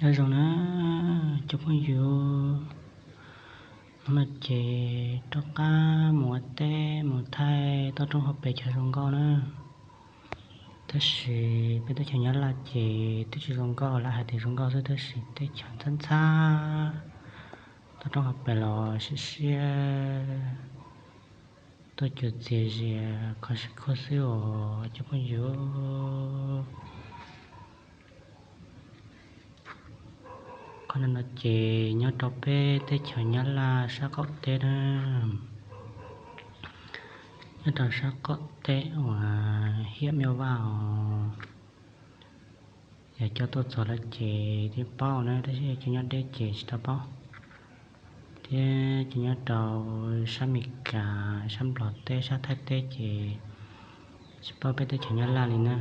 Nyob zoo na cov phooj ywg, hnub no ces rov qab mus ua teb mus thaij toj roob hauv pes chaw zoo nkauj na. Tab sis peb teb chaws Nyab Laj ces twb tsis zoo nkauj, lawv hais tias zoo nkauj xwb tab sis teb chaws ntxhab ntxhab, toj roob hauv pes los siab siab, tuaj cuag txias zias kho siab khuav xwb os cov phooj ywg. Qhov no ces nyob rau peb teb chaws Nyab Laj sab qaum teb na, nyob rau sab qaum teb uas Hiab Mej Vaj os. Yog coj tuaj txog lawm ces twb paub na, tab sis cov nyob deb ces tsis tau paub, thiab cov nyob rau sab Amelikas, sab Nplog teb, sab Thaib teb ces tsis paub peb teb chaws Nyab Laj li na.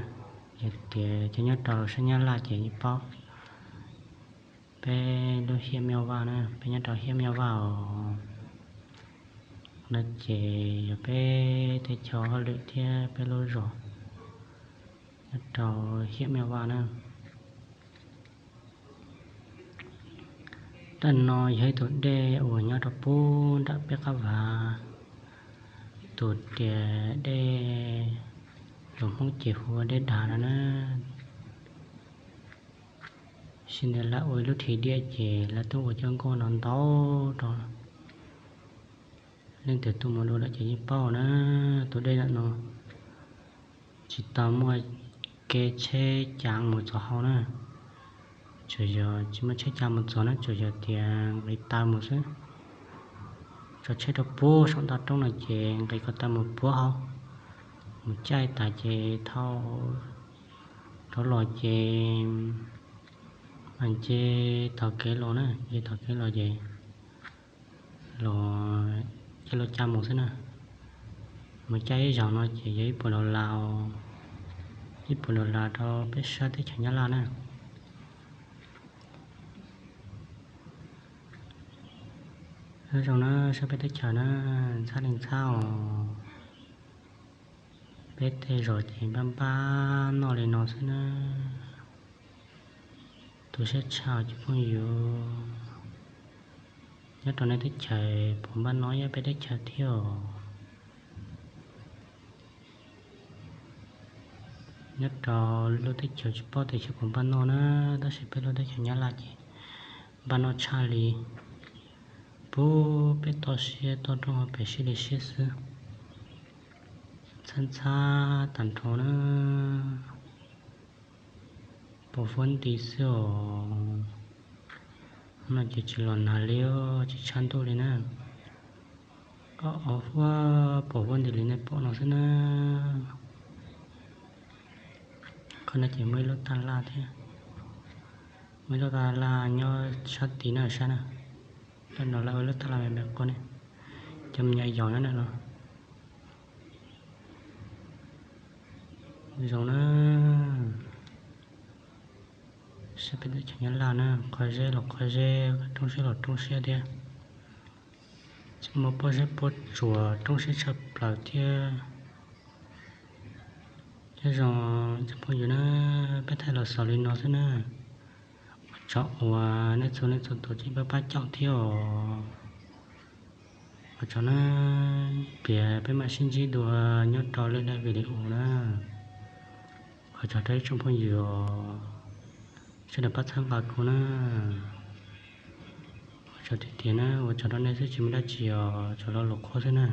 Yog tias cov nyob rau sab Nyab Laj ces yeej paub peb lub Hiab Mej Vaj na, peb nyob rau Hiab Mej Vaj os. No ces yog peb teb chaws hauj lwm thiab peb lub zos nyob rau Hiab Mej Vaj na. Dej no yog ib tug dej uas nyob rau pub nram peb qab vav, tus tias dej, lus Hmoob ces hu ua dej Dag no na. Sim ntawd lawv ua ib lub thim diaj ces lawv twb ua cov nkoj no ntau rau. Leej twg tuaj mus dua lawm ces yeej paub na, tus dej ntawm no tsis tau muaj kev tsheb cav mus txog hauv na. Tsuas yog tsis muaj tsheb cav mus txog na, tsuas yog tias nqis taw mus xwb. Tso tsheb rau puag saum ntau roob no ces nqis ko taw mus puag hauv, mus caij tas ces thauj rov los ces mas nce tog kev los na, nce tog kev los ces los caij lub caij mus xwb na. Mus caij ib zaug no ces yog ib puas dollar, ib puas dollar rau peb sab teb chaws Nyab Laj na. Nyob zoo na, sab peb teb chaws na, ntxhab li ntxhab os. Peb tej zos ces npaj npaj noj li no xwb na. Tu siab tshaj cov phooj ywg, nyob rau nej teb chaws puas npaj noj ib yam peb teb chaws thiab os. Nyob rau lub teb chaws tsis paub tias xyov puas npaj noj na, tab sis peb lub teb chaws Nyab Laj ces npaj noj tshaj li. Pub peb toj siab toj roob hauv pes siab li siab xwb, ntxhab ntxhab tag nrho na. Pos huab nti xwb os. No ces tsis los nag li, tsis tshab ntuj li na. Ob huab pos huab nti li nej pom no xwb na. Qhov no ces muaj ib lub taj laj thiab, muaj ib lub taj laj nyob sab tid na, sab na. Lawv no lawv ua lub taj laj me me qhov ne, cov me nyuam yaus nyob ntawm no. Zoo na, sab peb teb chaws Nyab Laj na, qhov zeb los qhov zeb, roob siab los roob siab thiab. Tseem muaj pob zeb pob tsuas roob siab tshaj plaws thiab. Nyob zoo cov phooj ywg na, peb thaij los xaus li no xwb na. Ua tsaug uas nej txhua leej txhua tus tseem pab pab caum thiab os. Ua tsaug na, piav peb mam sib ntsib dua nyob rau lwm daim video na. Ua tsaug rau ib tsoom phooj ywg os, sawv daws pab txhawb nqa kuv na. Ua tsaug tiag tiag na, ua tsaug rau nej xwb tsis muaj dab tsi os, tsaug lo lus qhuab xwb na.